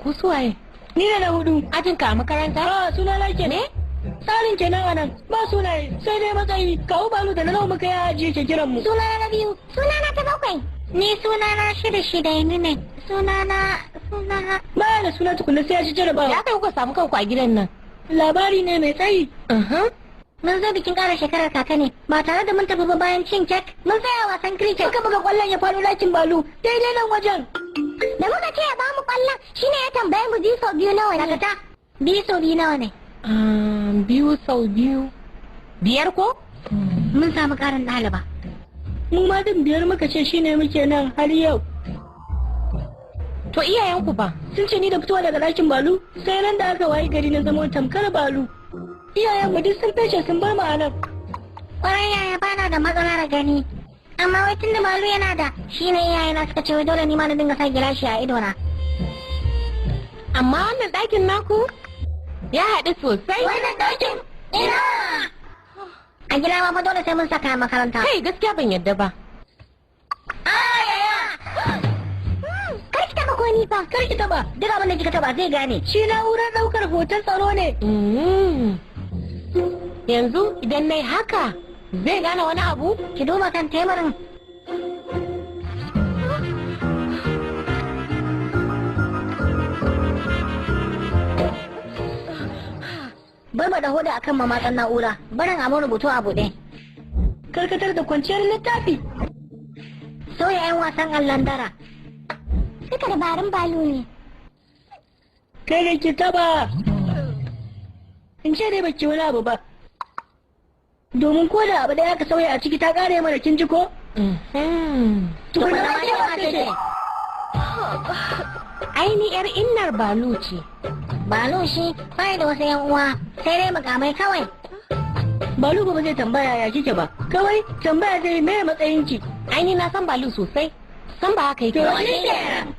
Ku suwaye? Ni ne na hudu. Ajinka a makaranta? Ah, suna na ke. Ne? Tsarin kenan a nan ba sunaye sai dai matsayi. Kawu Balu da na nawa muka yi aji ke kiran mu. Sunana na biyu, sunana ta bakwai. Ni sunana shida shida ni ne. Sunana sunana. Baya da suna tukunna sai ya ci jarabawa. Ya kai kuka samu kanku a gidan nan? Labari ne mai tsayi. Mun zo bikin ƙara shekarar kaka ne ba tare da mun tafi ba bayan cin kek. Mun tsaya wasan cricket. Muka buga kwallon ya faɗo ɗakin Balu daidai nan wajen. Da muka ce ya bamu kwallon shine ya tambaye mu biyu sau biyu nawa ne. Dakata. Biyu sau biyu nawa ne? 2 sau 2. 5 ko? Mun samu ƙarin ɗaliba. Mu ma din 5 muka ce shine muke nan har yau. To iyayenku ba? Sun ce ni da fitowa daga ɗakin Balu sai nan da aka wayi gari na zama tamkar Balu. Iyayenmu duk sun feshe sun bar mu a nan. Kwarai yaya bana da matsalar gani. Amma wai tunda Balu yana da shine iyayena suka ce wai dole ni ma na dinga sa gilashi a idona. Amma wannan ɗakin naku ya haɗu sosai. Wannan ɗakin ina. A gida ma fa dole sai mun saka makaranta. Kai gaskiya ban yadda ba. Kar ki taba ko ni fa. Kar ki taba. Duk abin da kika taba zai gane. Shi na'urar ɗaukar hoton tsaro ne. Yanzu idan na yi haka zai gane wani abu? Ki duba kan teburin. Barbaɗa hoda akan mamatsan na'ura, barin abin rubutu a buɗe. Karkatar da kwanciyar littafi. Sauya 'yan wasan allon dara. Duka dabarun Balu ne. Kai da ki taba. In ce dai baki wani abu ba. Domin ko da abu ɗaya aka sauya a ciki ta ƙare mana kin ji ko? Tukuna ma ke wace ce. Ai ni 'yar innar Balu ce. Balu shi bai da wasu 'yan uwa sai dai mukamai kawai. Balu ba zai tambaya ya kike ba. Kawai tambaya zai me matsayinki. Ai ni na san Balu sosai. San ba haka yake. To shi kenan.